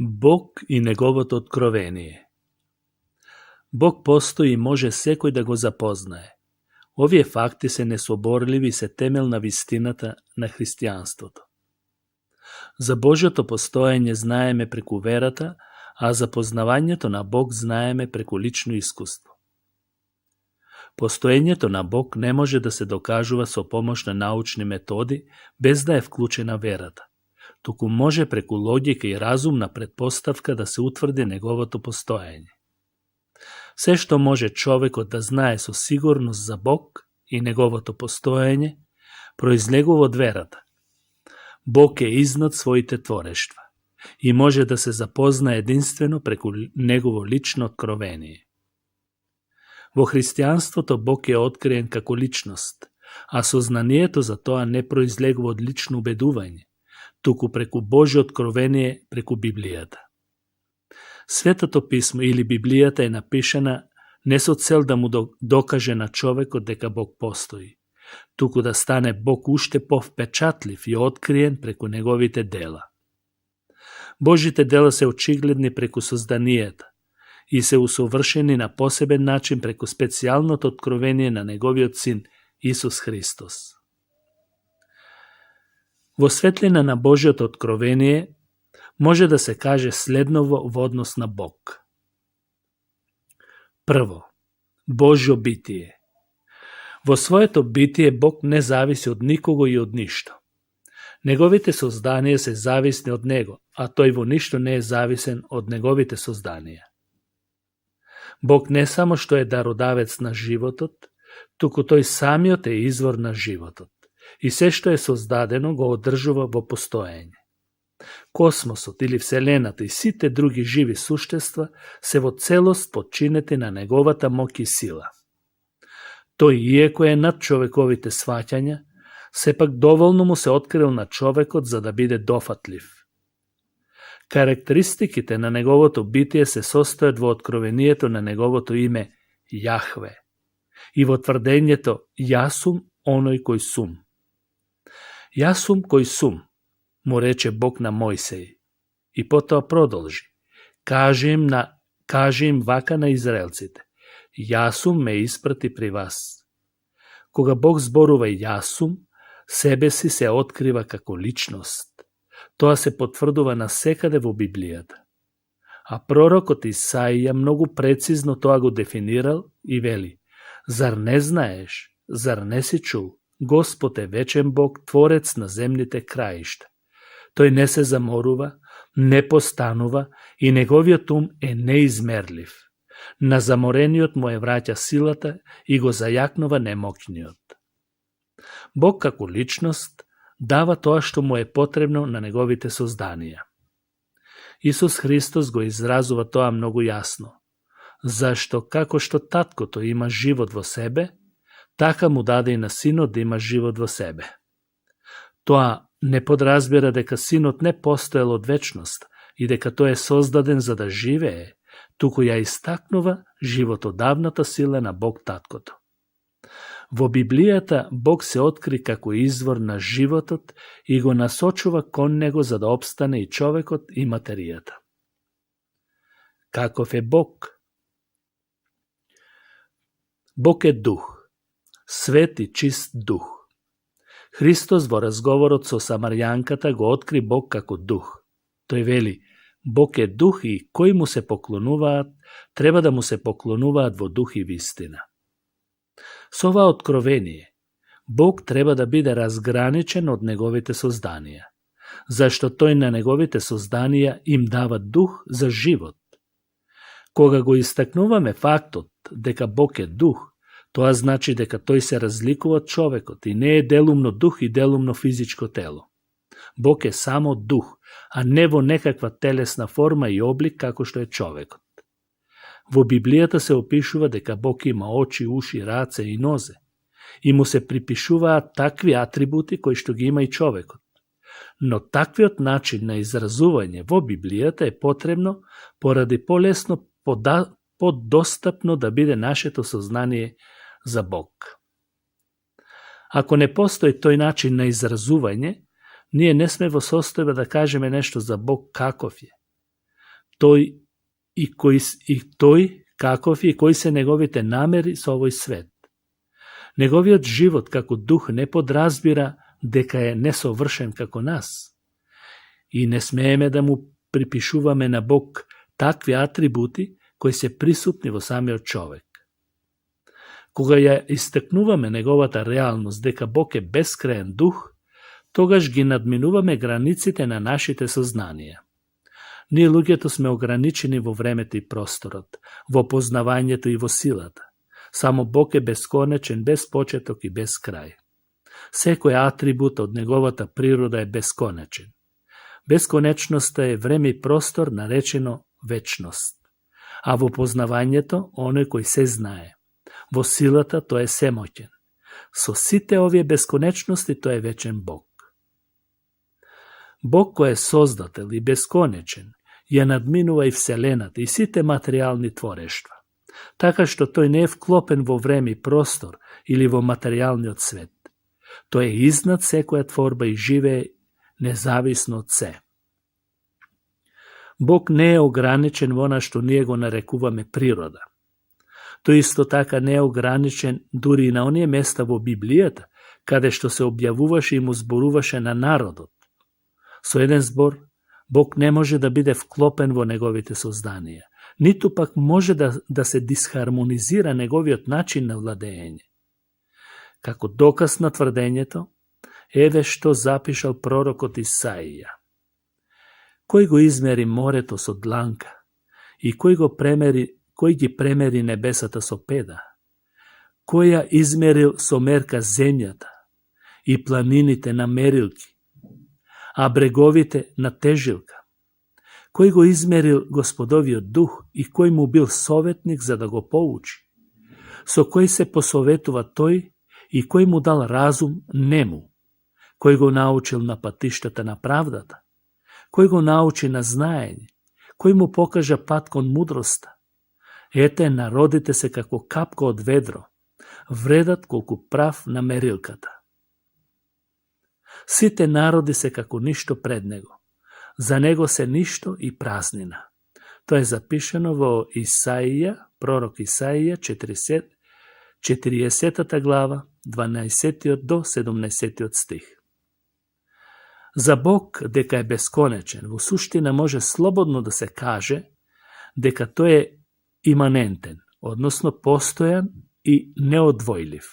Бог и неговото откровение. Бог постои и може секој да го запознае. Овие факти се несоборливи и се темел на вистината на христијанството. За Божјото постоење знаеме преку верата, а за познавањето на Бог знаеме преку лично искуство. Постоењето на Бог не може да се докажува со помош на научни методи, без да е вклучена верата. Туку може преку логика и разумна предпоставка да се утврди неговото постоење. Се што може човекот да знае со сигурност за Бог и неговото постоење, произлегува од верата. Бог е изнад своите творештва и може да се запознае единствено преку негово лично откровение. Во христијанството Бог е откриен како личност, а сознанието за тоа не произлегува од лично убедување, туку преку Божјо откровение преку Библијата. Светото писмо или Библијата е напишана не со цел да му докаже на човекот дека Бог постои, туку да стане Бог уште повпечатлив и откриен преку неговите дела. Божите дела се очигледни преку созданијата и се усовршени на посебен начин преку специјалното откровение на неговиот син Исус Христос. Во светлина на Божјото откровение може да се каже следново во однос на Бог. Прво, Божјо битие. Во своето битие Бог не зависи од никого и од ништо. Неговите созданија се зависни од Него, а тој во ништо не е зависен од неговите созданија. Бог не само што е дародавец на животот, туку тој самиот е извор на животот и се што е создадено го одржува во постоење. Космосот или Вселената и сите други живи суштества се во целост подчинети на неговата моќ и сила. Тој, иеко е над човековите сваќања, сепак доволно му се открил на човекот за да биде дофатлив. Карактеристиките на неговото битие се состојат во откровението на неговото име Јахве и во тврдењето Јас сум оној кој сум. Јас сум кој сум, му рече Бог на Мојсеј, и потоа продолжи. Кажи им вака на израелците, Јас сум ме испрати при вас. Кога Бог зборува Јас сум, себе си се открива како личност. Тоа се потврдува насекаде во Библијата. А пророкот Исаија многу прецизно тоа го дефинирал и вели: Зар не знаеш, зар не си чул? Господ е вечен Бог, творец на земните краишта. Тој не се заморува, не постанува и неговиот ум е неизмерлив. На заморениот му е враќа силата и го зајакнува немоќниот. Бог како личност дава тоа што му е потребно на неговите созданија. Исус Христос го изразува тоа многу јасно. Зашто како што таткото има живот во себе, така му даде и на синот да има живот во себе. Тоа не подразбира дека синот не постоел од вечност и дека тој е создаден за да живее, туку ја истакнува животодавната сила на Бог таткото. Во Библијата Бог се откри како извор на животот и го насочува кон него за да опстане и човекот и материјата. Каков е Бог? Бог е дух, свет и чист дух. Христос во разговорот со Самарјанката го откри Бог како дух. Тој вели: Бог е дух и кои му се поклонуваат, треба да му се поклонуваат во дух и вистина. Со ова откровение, Бог треба да биде разграничен од неговите созданија, зашто тој на неговите созданија им дава дух за живот. Кога го истакнуваме фактот дека Бог е дух, тоа значи дека тој се разликува од човекот и не е делумно дух и делумно физичко тело. Бог е само дух, а не во некаква телесна форма и облик како што е човекот. Во Библијата се опишува дека Бог има очи, уши, раце и нозе и му се припишуваат такви атрибути кои што ги има и човекот. Но таквиот начин на изразување во Библијата е потребно поради полесно подостапно да биде нашето сознание за Бог. Ако не постои тој начин на изразување, ние не сме во состојба да кажеме нешто за Бог каков е. тој каков и кои се неговите намери со овој свет. Неговиот живот како дух не подразбира дека е несовршен како нас. И не смееме да му припишуваме на Бог такви атрибути кои се присутни во самиот човек. Кога ја истакнуваме неговата реалност дека Бог е бескраен дух, тогаш ги надминуваме границите на нашите сознанија. Ние луѓето сме ограничени во времето и просторот, во познавањето и во силата. Само Бог е бесконечен, без почеток и без крај. Секој атрибут од неговата природа е бесконечен. Бесконечноста е време и простор наречено вечност. А во познавањето, оној кој се знае. Во силата, тој е семоќен. Со сите овие бесконечности, тој е вечен Бог. Бог кој е создател и бесконечен, ја надминува и Вселената и сите материјални творештва, така што тој не е вклопен во време и простор или во материјалниот свет. Тој е изнад секоја творба и живее независно од се. Бог не е ограничен во она што ние го нарекуваме природа. Тој исто така не е ограничен дури и на оние места во Библијата, каде што се објавуваше и му зборуваше на народот. Со еден збор, Бог не може да биде вклопен во неговите созданија, ниту пак може да се дисхармонизира неговиот начин на владење. Како доказ на тврдењето, еве што запишал пророкот Исаија. Кој го измери морето со дланка и кој ги премери небесата со педа? Кој ја измерил со мерка земјата и планините на мерилки, а бреговите на тежилка? Кој го измерил Господовиот дух и кој му бил советник за да го поучи? Со кој се посоветува тој и кој му дал разум нему? Кој го научил на патиштата на правдата? Кој го научи на знаење? Кој му покажа пат кон мудроста? Ете, народите се како капка од ведро, вредат колку прав на мерилката. Сите народи се како ништо пред него. За него се ништо и празнина. Тоа е запишано во Исаија, пророк Исаија, 40 глава, 12 до 17 стих. За Бог дека е бесконечен, во суштина може слободно да се каже дека тој е иманентен, односно постојан и неодвојлив.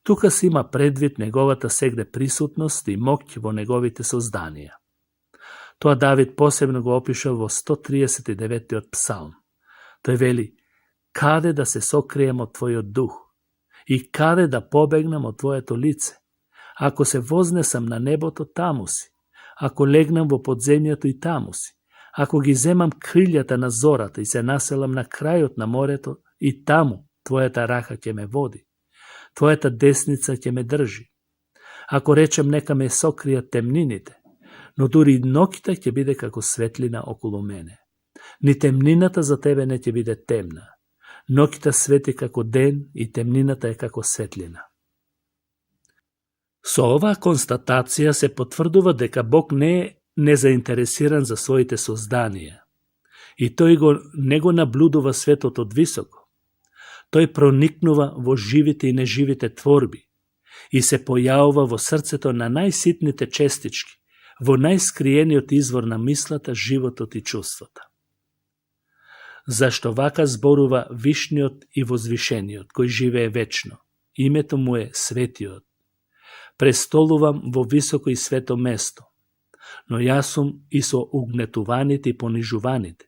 Тука се има предвид неговата сегде присутност и моќ во неговите созданија. Тоа Давид посебно го опишал во 139 псалм. Тој вели: каде да се сокрием од Твојот дух и каде да побегнам од Твоето лице? Ако се вознесам на небото, таму си. Ако легнам во подземјето, и таму си. Ако ги земам крилјата на зората и се населам на крајот на морето, и таму Твојата рака ќе ме води. Твојата десница ќе ме држи. Ако речем нека ме сокријат темнините, но дури и ноќта ќе биде како светлина околу мене. Ни темнината за тебе не ќе биде темна. Ноќта свети како ден и темнината е како светлина. Со оваа констатација се потврдува дека Бог не е незаинтересиран за своите созданија. И тој не го наблюдува светот од високо. Тој проникнува во живите и неживите творби и се појавува во срцето на најситните честички, во најскриениот извор на мислата, животот и чувствата. Зашто вака зборува вишниот и возвишениот, кој живее вечно. Името му е Светиот. Престолувам во високо и свето место, но јас сум и со угнетуваните и понижуваните,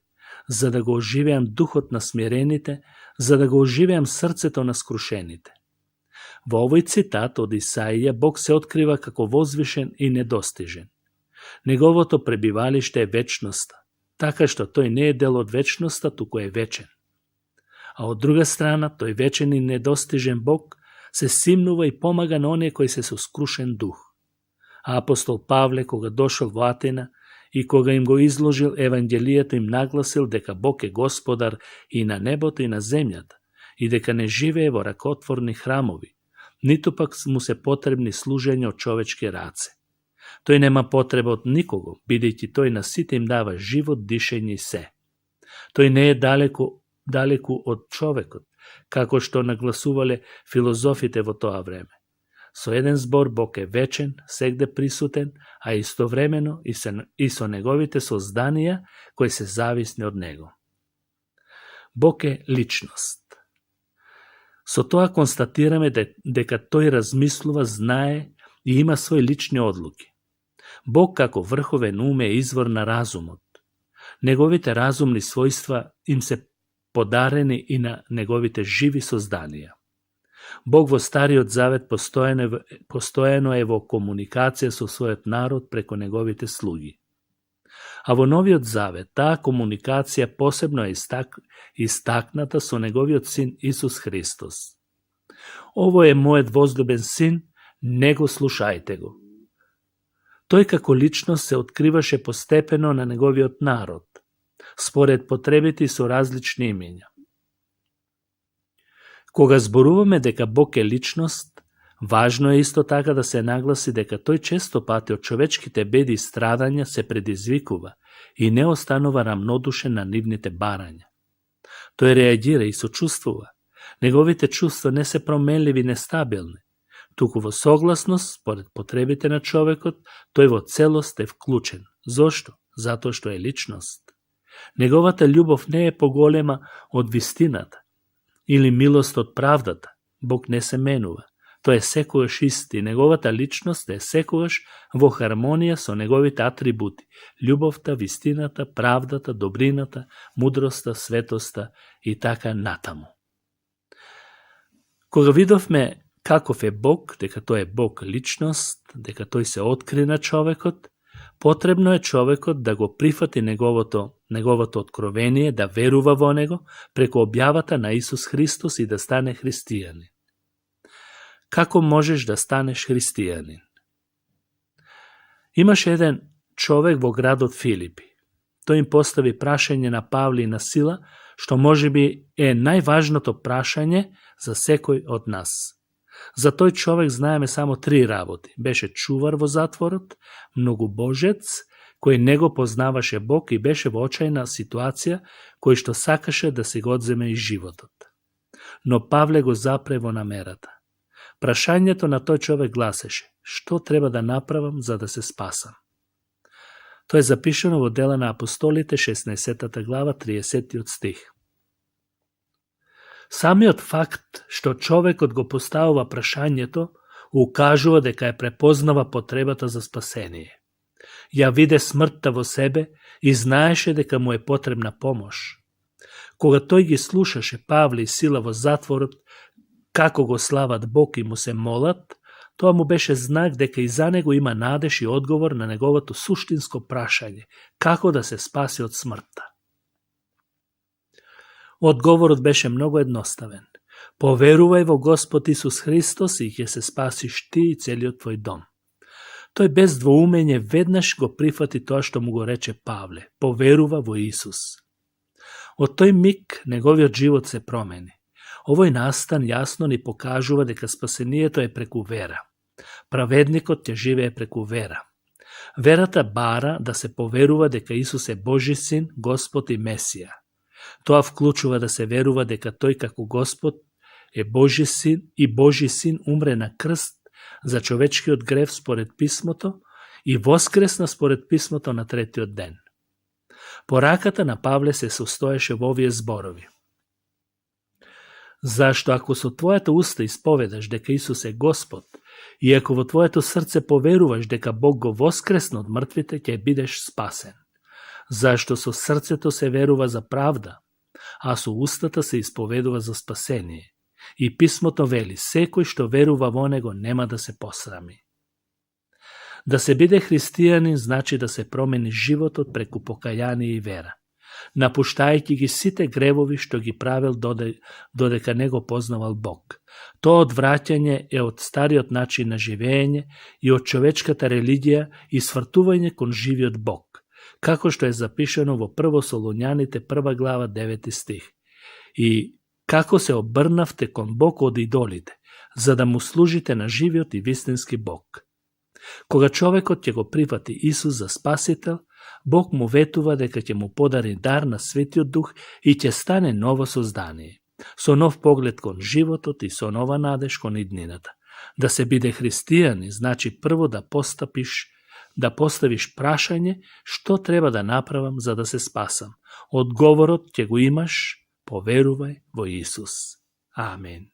за да го оживеам духот на смирените, за да го оживеам срцето на скрушените. Во овој цитат од Исаија Бог се открива како возвишен и недостижен. Неговото пребивалиште е вечноста, така што тој не е дел од вечноста, туку е вечен. А од друга страна, тој вечен и недостижен Бог се симнува и помага на оние кои се со скрушен дух. А апостол Павле, кога дошол во Атина и кога им го изложил Евангелието, им нагласил дека Бог е Господар и на небото и на земјата, и дека не живее во ракотворни храмови, ниту пак му се потребни служења од човечки раце. Тој нема потреба од никого, бидејќи тој на сите им дава живот, дишење и се. Тој не е далеку од човекот, како што нагласувале филозофите во тоа време. Со еден збор Бог е вечен, сегде присутен, а истовремено и со неговите созданија кои се зависни од него. Бог е личност. Со тоа констатираме дека тој размислува, знае и има свои лични одлуки. Бог како врховен ум е извор на разумот. Неговите разумни својства им се подарени и на неговите живи созданија. Бог во Стариот Завет постојано е во комуникација со својот народ преку неговите слуги. А во Новиот Завет таа комуникација посебно е истакната со неговиот син Исус Христос. Ово е мојот возлюбен син, него слушајте го. Тој како личност се откриваше постепено на неговиот народ, според потребите и со различни имења. Кога зборуваме дека Бог е личност, важно е исто така да се нагласи дека тој често пати од човечките беди и страдања се предизвикува и не останува рамнодушен на нивните барања. Тој реагира и сочувствува. Неговите чувства не се променливи и нестабилни, туку во согласност, според потребите на човекот, тој во целост е вклучен. Зошто? Затоа што е личност. Неговата љубов не е поголема од вистината или милост од правдата. Бог не се менува. Тој е секогаш исти. Неговата личност е секогаш во хармонија со неговите атрибути. Љубовта, вистината, правдата, добрината, мудроста, светоста и така натаму. Кога видовме каков е Бог, дека тој е Бог личност, дека тој се откри на човекот, потребно е човекот да го прифати неговото откровение, да верува во него преку објавата на Исус Христос и да стане христијанин. Како можеш да станеш христијанин? Имаше еден човек во градот Филипи. Тој им постави прашање на Павле и на Сила, што можеби е најважното прашање за секој од нас. За тој човек знаеме само 3 работи. Беше чувар во затворот, многобожец, кој не го познаваше Бог и беше во очајна ситуација, кој што сакаше да се го одземе и животот. Но Павле го запре во намерата. Прашањето на тој човек гласеше: што треба да направам за да се спасам? Тоа е запишано во Дела на апостолите, 16 глава, 30 стих. Самиот факт што човекот го поставува прашањето укажува дека ја препознава потребата за спасение. Ја виде смртта во себе и знаеше дека му е потребна помош. Кога тој ги слушаше Павле и Сила во затворот, како го слават Бог и му се молат, тоа му беше знак дека и за него има надеж и одговор на неговото суштинско прашање, како да се спаси од смртта. Одговорот беше многу едноставен. Поверувај во Господ Исус Христос и ќе се спасиш ти и целиот твој дом. Тој без двоумење веднаш го прифати тоа што му го рече Павле. Поверува во Исус. Од тој миг неговиот живот се промени. Овој настан јасно ни покажува дека спасението е преку вера. Праведникот ќе живее преку вера. Верата бара да се поверува дека Исус е Божи син, Господ и Месија. Тоа вклучува да се верува дека тој како Господ е Божи син и Божи син умре на крст за човечкиот грев според писмото и воскресна според писмото на третиот ден. Пораката на Павле се состоеше во овие зборови. Зашто ако со твојата уста исповедаш дека Исус е Господ и ако во твоето срце поверуваш дека Бог го воскресна од мртвите, ќе бидеш спасен. Зашто со срцето се верува за правда, а со устата се исповедува за спасение. И писмото вели, секој што верува во него нема да се посрами. Да се биде христијанин значи да се промени животот преку покаяние и вера, напуштајќи ги сите гревови што ги правил додека не го познавал Бог. Тоа одвраќање е од стариот начин на живење и од човечката религија и свртување кон живиот Бог, како што е запишано во Прво Солуњаните 1 глава 9 стих. И како се обрнавте кон Бог од идолите, за да му служите на живиот и вистински Бог. Кога човекот ќе го прифати Исус за спасител, Бог му ветува дека ќе му подари дар на Светиот Дух и ќе стане ново создание, со нов поглед кон животот и со нова надеж кон иднината. Да се биде христијани значи прво да поставиш прашање што треба да направам за да се спасам. Одговорот ќе го имаш, поверувај во Исус. Амен.